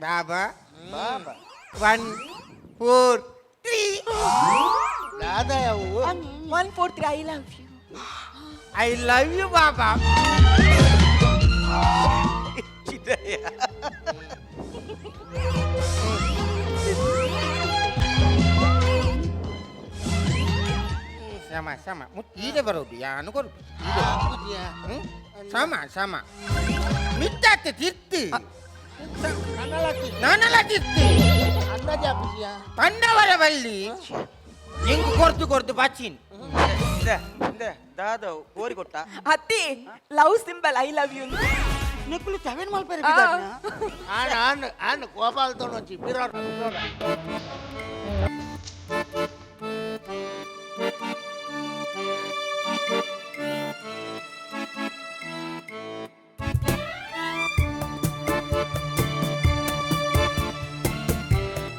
ಬಾಬಾ. ಬಾಬಾ. 1 4 3. ದಾದ ಅವು? 1 4 3, I love you. I love you Baba. ಸಮ ಸಮ ಈಡೆ ಬರೋದು ಯಾನು ಕೊರು. ಸಮ ಸಮ ಮಿತ್ತಾತೆ ತಿರ್ತು ನಾನಲ್ಲ ತಿರ್ತು. ಅಂದಾಜು ಆಪುಜಿಯ. ಪಂಡವರ ಬಲ್ಲಿ ಎಂಗು ಕೊರ್ದು ಕೊರ್ದು ಬಚ್ಚಿನ್. ಇಂದೆ ಇಂದೆ ದಾದ ಕೋರಿ ಕೊಟ್ಟ. ಅತ್ತಿ, love symbol, I love you. ನಿಕ್ಕುಲು ಚವೇನ್ ಮಲ್ಪೆರೆ. ಆನ್ ಆನ್ ಆನ್ ಗೋಪಾಲ್ ತೊಗೊಂಡು ಬಿರೋಡ.